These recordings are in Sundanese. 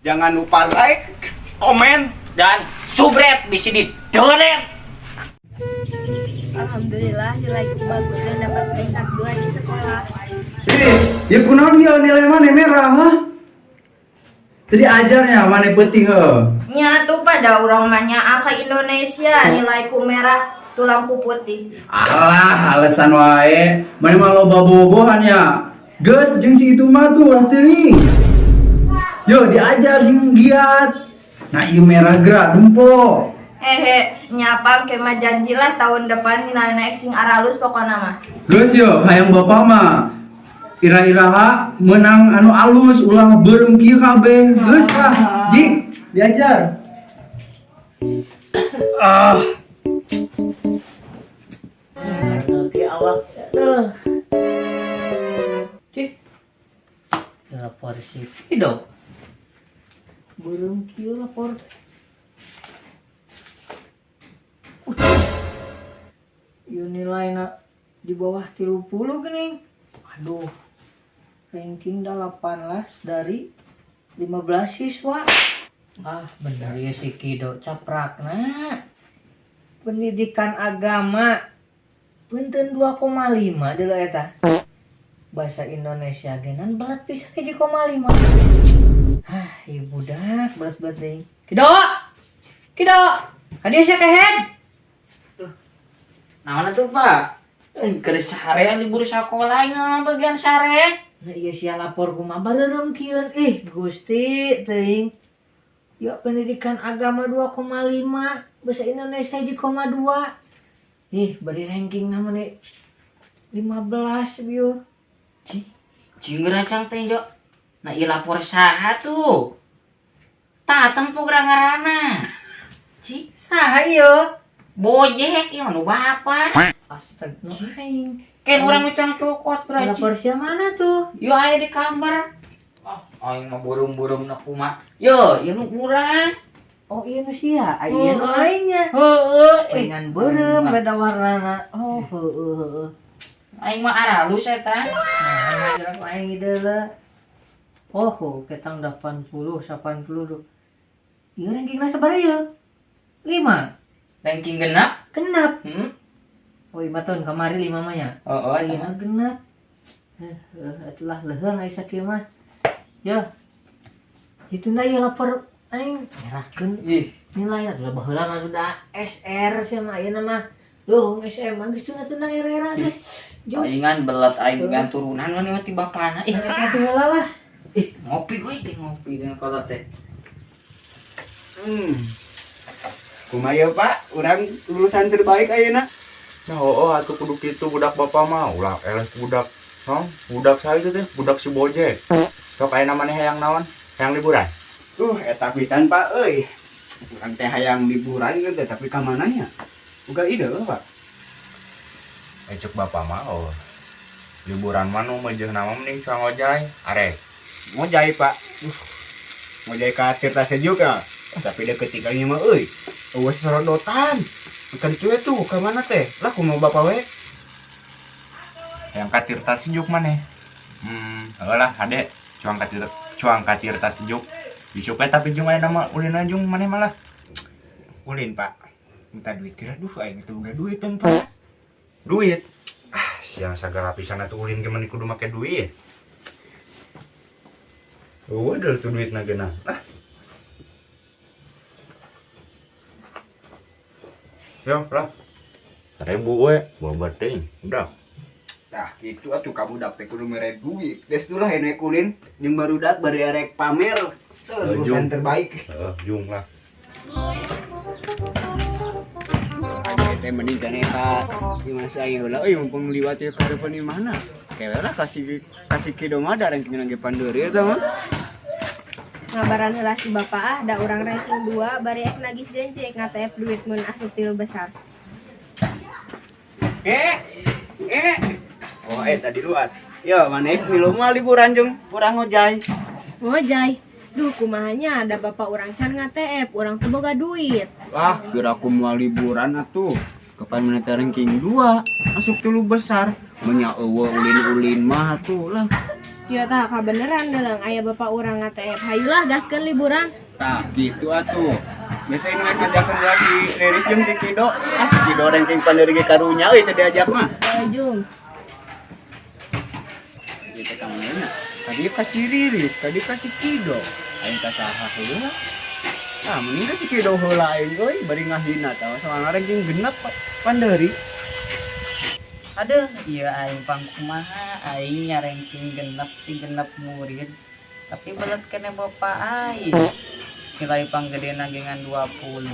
Jangan lupa like, Komen dan subscribe di sini. Donet. Alhamdulillah, nilai bagus dan dapat peringkat 2 di sekolah. Eh, ya kunaon ieu nilai maneh merah, ha? Tadi ajarnya maneh penting heuh. Nya tuh pada urang mah nyaah ka Indonesia, nilaiku merah, tulangku putih. Alah, alasan wae. Maneh mah loba bogohan ya. Geus jeung si itu mah tuh ulah teuing. Yo diajar sing giat. Nah, ieu merah gerak dumpo. Hehe, nyapang kema janjilah tahun depan nilai naik sing aralus pokona mah. Geus yo hayang bapak mah ira-iraha menang anu alus ulah beureum kieu kabeh. Geus lah, jik diajar. Ah. Oke, awak. Aduh. Cih. Lapor si Kido. Belum kieu lapor teh. Ieu nilaina di bawah 30 geuning. Aduh. Ranking 18 dari 15 siswa. Ah, bener ya si Kido caprakna. Pendidikan agama punten 2,5 deuleu eta. Bahasa Indonesia genan belat pisan 1,5. Hah, ieu budak belat-belat deui. Kido! Kido! Ka dieu sia kehed. Naon atuh, Pak? Eh, keur sare libur sakola nya bagian sare. Nah, ieu sia lapor kumaha bareureum kieu. Ih, Gusti teuing. Ya pendidikan agama 2,5, bahasa Indonesia 1,2. Ih, bari ranking nama nih 15 bieu. Cing, cing rancang teh, Jo. Nah, ieu lapor saha tuh? Tah tempo ngaranna. Ci, Saha ieu? Bojek ieu nu bapa. Astaga, nu aing. Ken urang nu cokot geura. Lapor sia mana tuh? Yo aya di kamar. Ah, aing mah burung-burung na kumaha. Yo, ieu nu urang. Oh, iya nu sia, ah, iya nu Heeh. aingnya. Heeh, eh. Pengen beureum beda warnana. Oh, heeh heeh. Aing mah aralus eta. Nah, gerak aing deuleu. Oh, oh, ketang 80, 80 tuh. Ieu rankingna sabaraha ieu? 5. Ranking genap. Genap. Hmm? Oh, 5 tahun kamari 5 mah nya. Heeh, Iya, eta mah. Genap. Eh, eh, atulah leuheung ai sakieu mah. Yo. Itu na ieu lapor aing nyerahkeun Ih, nilai atuh baheula mah sudah SR sia mah ayeuna mah. Leuheung SM mah geus tuna-tuna era-era geus. Jung. Palingan belat aing dengan turunan mah ti bapana. Ih, Eta heula lah. Ih, ngopi we, ngopi dengan kolot teh. Kumaha ya, Pak? Urang lulusan terbaik ayeuna. Nah, oh, atuh kudu kitu budak bapak mah ulah eleh budak. Hong, budak saya itu teh, budak si Bojek. Sok aya maneh hayang naon? Hayang liburan? Eta pisan, Pak euy. Urang teh hayang liburan teh tapi ka mana nya? Boga ide, Pak. Eh, cek bapak mah oh. Liburan mah nu meujeuh nama mending cuang ngojay. Arek. Ngojay, Pak. Ngojay ka Tirta Sejuk ya. Tapi deket tinggalnya mah euy. Eueuh sorodotan. Ikan itu tuh ka mana teh? Lah kumaha bapak we? Hayang ka Tirta Sejuk maneh. Heuh lah hade cuang ka Tirta Sejuk. Isuk we tapi jung aya nama ulin jung maneh malah. Ulin, Pak. Minta duit kira duh aing teu boga duit kan, Pak. Duit. Ah, siang sagala pisan atuh ulin ge meni kudu make duit. Eueuh deul tuh duitna geunah. Ah. Yo, lah. 1000 we, bobat teuing. Udah. Tah, kitu atuh ka budak teh kudu mere duit. Geus lah ene kulin jeung barudak bari arek pamer. Tuh, lulusan Jung. Terbaik. Heeh, jung lah. Aja teh mending kan eta di masa aing heula euy mumpung liwat ieu ka hareupeun imahna. Kewe lah kasih kasih kido mah da ranking ge pandeuri eta mah. Ngabaran heula si bapak ah, da urang ranking 2 bari ek nagih janji ek ngatf duit mun asup tilu besar. Eh, eh. Oh, eh tadi luar. Yo, maneh milu mah liburan jeung urang ngojay. Ngojay. Duh, kumahanya ada bapak urang can ngatf, urang teu boga duit. Wah, kira aku mau liburan atuh. Kapan mana teh ranking 2, asup tilu besar. Menya eueuh ulin-ulin mah atuh lah. Ya tah kabeneran deuleng aya bapak urang ngatf. Hayulah gaskeun liburan. Tah gitu atuh. Biasa ini ngajakan lah si Riris jeung si Kido. Ah si Kido ranking panderi ge karunya euy teu diajak mah. Jung. Ieu teh ka mana? Tadi ka si Riris, tadi ka si Kido. Aing ka saha heula? Ah mending ka si Kido heula aing euy bari ngahina tah soalna ranking genep panderi. Aduh, iya aing pang kumaha aing nya ranking genep ti genep murid. Tapi belet kene bapak aing. Nilai panggedena ge ngan 20.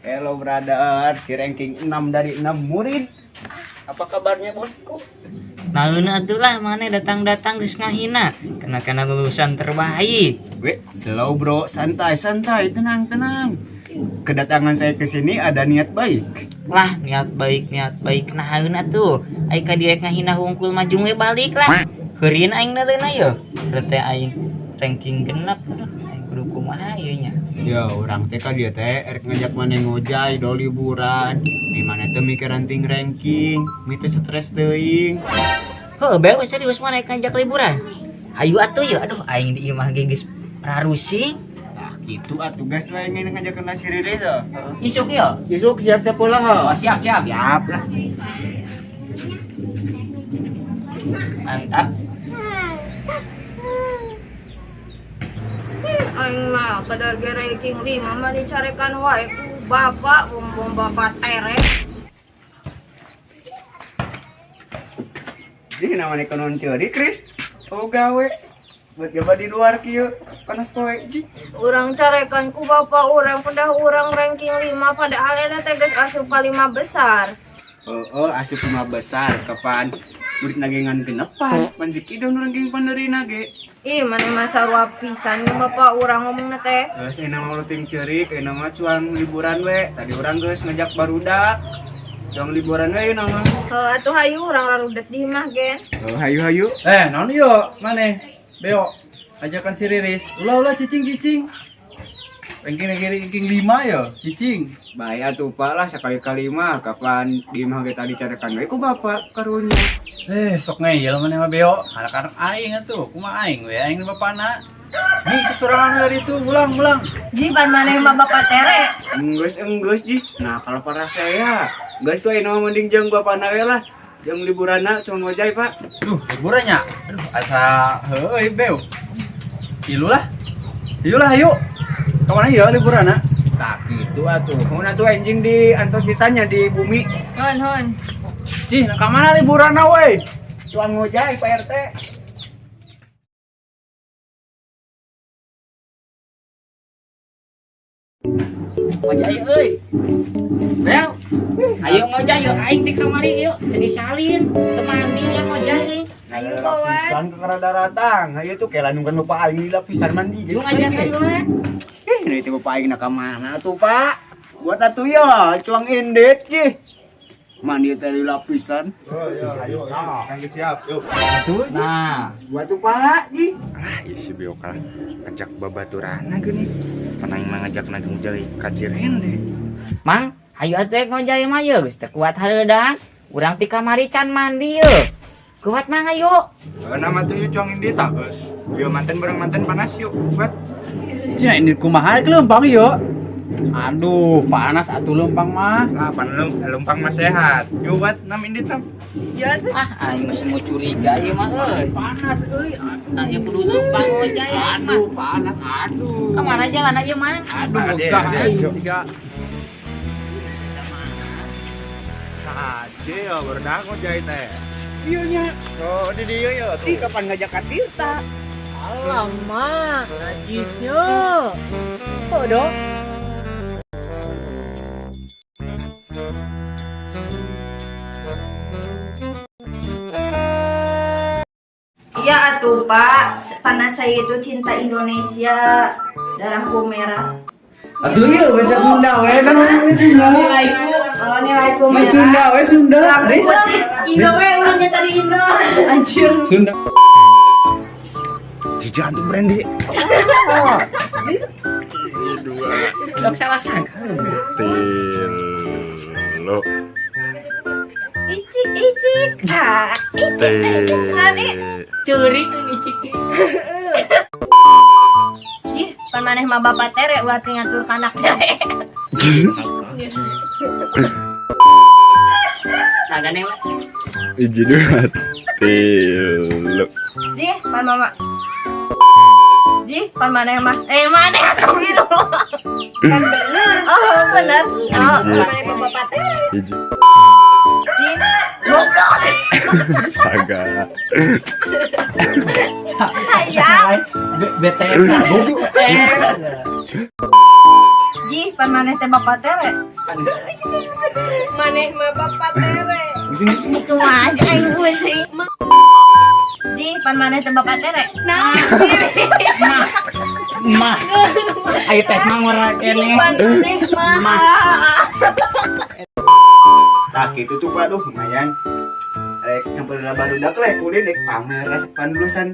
Hello brother, si ranking 6 dari 6 murid. Apa kabarnya bosku? Naeun atuh lah maneh datang-datang geus ngahina. Kena-kena lulusan terbaik. Weh, slow bro, santai, santai, tenang, tenang. Kedatangan saya ke sini ada niat baik. Lah, niat baik naeun atuh. Ai ka dieu ngahina hungkul maju we balik lah. Heureun aing neuleuna ye. Teh aing ranking genep aduh, aing kudu kumaha ieu nya. Ya, orang teh ka dieu teh erek ngajak maneh ngojay do liburan. Di mana teh mikir ranting ranking, mi teh stres teuing. Heuh, bewe serius maneh ngajak liburan. Hayu atuh ye, aduh aing di imah ge geus prarusing. Nah, gitu atuh gas lah ingin ngajakeun si Riris oh. Isuk ye. Isuk siap-siap lah. Oh, siap, siap. Siap lah. Mantap. Aing mah kadar ge ranking 5 mah dicarekan wae ku bapak, bom-bom bapak tere. Jadi namanya konon ceuri, Kris. Oh gawe. Buat gaba di luar kieu panas poe ji. Urang carekan ku bapak urang pedah urang ranking 5 padahal eta teh geus asup ka 5 besar. Oh, asup 5 besar kapan murid nage ngan genepan pan si Kido nu ranking panderina ge. Ih, maneh mah sarua pisan jeung bapak urang ngomongna teh. Geus enak mah ting ceurik, enak mah cuang liburan we. Tadi urang geus ngajak barudak. Cuang liburan we enak mah. Heuh atuh hayu urang rarudet di imah gen. Oh, hayu hayu. Naon ieu maneh? Beo, ajakan si Riris. Ulah-ulah cicing-cicing. Ranking ranking 5 ya, cicing. Bae atuh Pak lah sekali-kali mah kapan di imah ge tadi carekan we ku bapak karunya. Sok ngeyel maneh mah Beo. Anak-anak aing atuh, kumaha aing we aing bapana. Nih sesorangan dari itu, ulang ulang. Ji pan maneh mah bapak tere. Enggeus enggeus ji. Nah, kalau para saya, geus tuh ayeuna mah mending jeung bapana we lah. Jeung liburanna cuma ngojay, Pak. Duh, liburannya. Aduh, asa heueuy Beo. Ilu lah. Ilu lah ayo. Kapan ieu liburanna? Tah kitu atuh. Mun atuh anjing di antos pisannya di bumi. Hon hon. Cih, ka mana liburanna we? Cuang ngojay Pak RT. Ngojay euy. Bel. Ayo ngojay yuk aing ti kamari yuk jadi salin teu mandi ya ngojay euy. Ayo kawan. Lapisan ke daratang. Ayo tuh kayak landungkan bapak aing di lapisan mandi. Lu ngajakan lu eh. Ini itu bapak aing nak ke mana tuh, Pak? Buat atuh ya, cuang indet ji. Mandi tadi lapisan. Oh iya, ayo, ayo. Kan siap, yuk. Nah, Buat tuh Pak, ji. Ah, ieu si Beo kalah ngajak babaturana geuning. Panang mah ngajak na ngojay ka Cirende. Mang, hayu atuh ngojay mah yeuh geus teu kuat hareudang. Urang ti kamari can mandi yeuh. Kuat mang ayo. Nama tuh yuk cuang indit tah, geus. Yo manten bareng manten panas yuk, buat. Cih, ini kumaha rek leumpang ieu? Aduh, panas atuh leumpang mah. Lah, pan lempang mah sehat. Yuk buat nam indit tam. Ya tuh. Ah, aing mah semua curiga ieu mah euy. Panas euy. Nah, ieu kudu leumpang ngojay aing mah. Aduh, panas aduh. Kamana jalan ieu mah? Aduh, Ade, ogah ade, aing. yuk. Tiga. Saje ya berdah ngojay teh. Iya nya. Oh, di dieu ya Ih, kapan ngajak ka Tirta? Alamak, najisnya. Kok dong? Iya atuh Pak, karena saya itu cinta Indonesia, darahku merah. Atuh ieu bahasa Sunda we kan ngomong Sunda. Nilaiku, oh nilaiku Main merah. Sunda we Sunda. Riz. Indo we urangnya tadi Indo. Anjir. Sunda. Cici antum Brandy. Dua. Sok salah sangka. Tilu. Ici. Icik icik. Ah, icik. Nanti Ceurik icik icik. Jih, pan maneh mah bapak tere ulah teu ngatur ka anak tere. Nah, gandeng lah. Hiji, dua, tilu. Jih, pan mama. Jih, pan maneh mah. Eh, maneh atuh gitu. Kan bener. Oh, bener. Oh, Maneh mah bapak tere. Hiji. Jih. Goblok. Astaga. Hayang. BTS goblok. Jih, pan maneh teh bapak tere. Maneh mah bapak tere. Kumaha aja aing pusing. Jih, pan maneh teh bapak tere. Nah, Mah. Ayo teh mah ngora keneh. pan maneh mah. Tah kitu tuh, Pak, duh lumayan. Rek nyamperin barudak rek ulin rek pamer resepan lulusan.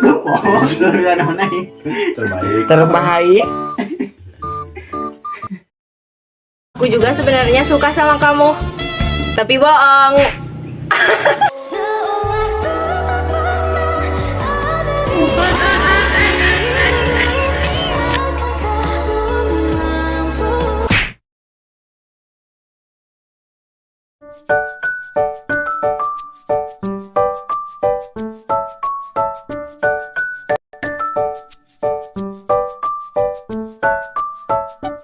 Oh, lulusan naon aing? Terbaik. Terbaik. Aku juga sebenarnya suka sama kamu. Tapi bohong.